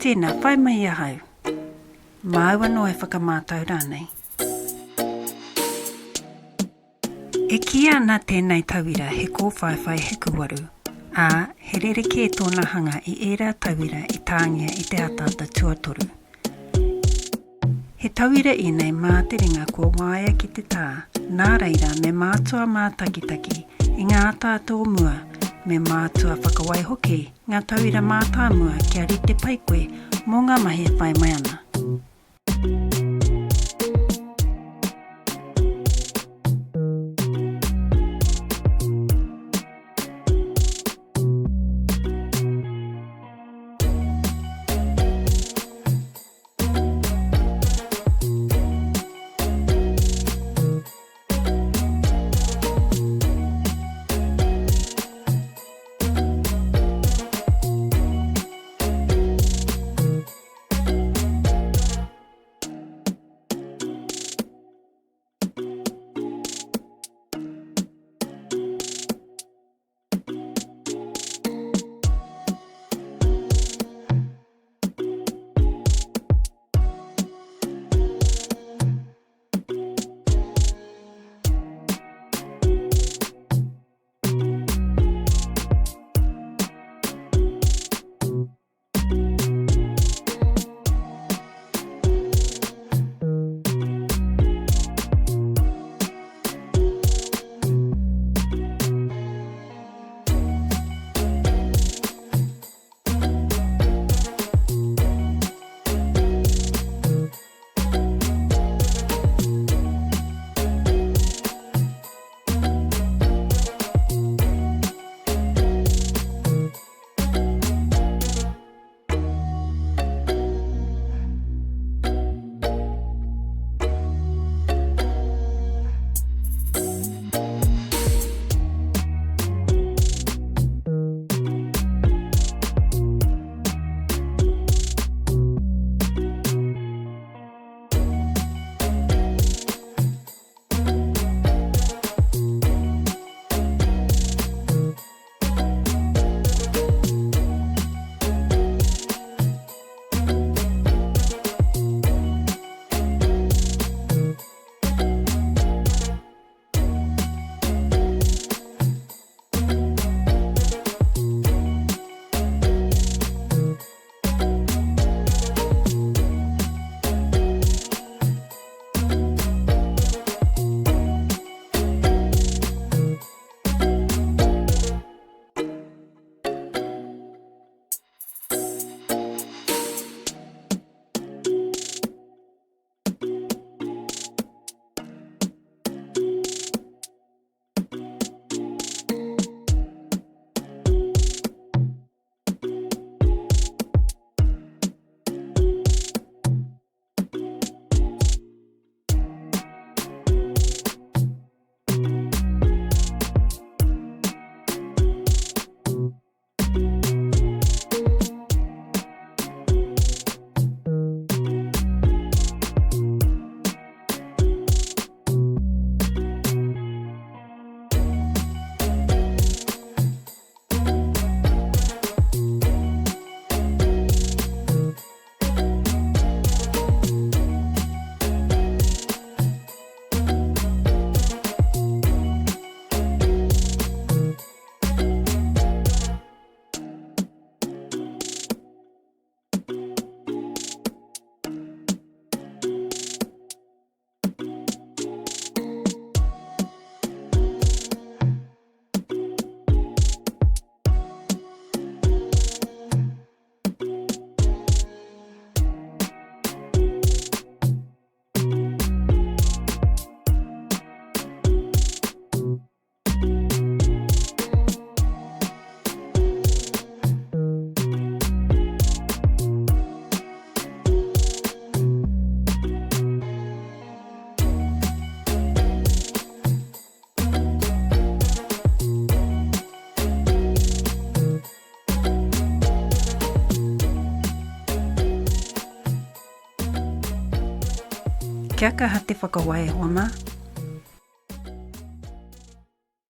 Tēnā, whai mai i ahau. Māu anō e whakamātau rānei. E kīia ana tēnei tauira he kōwhaiwhai hekuwaru, ā, he rerekē tōna hanga i ērā tauira i tāngia i te ataata tuatoru. He tauira ēnei mā te ringa kua waea ki te tā, nā reira me mātua mātakitaki i ngā ataata o mua, me mātua whakawai hoki ngā tauira mātāmua kia rite pai koe mō ngā mahi e whai mai ana. Kia kaha te whakawai e hoa mā.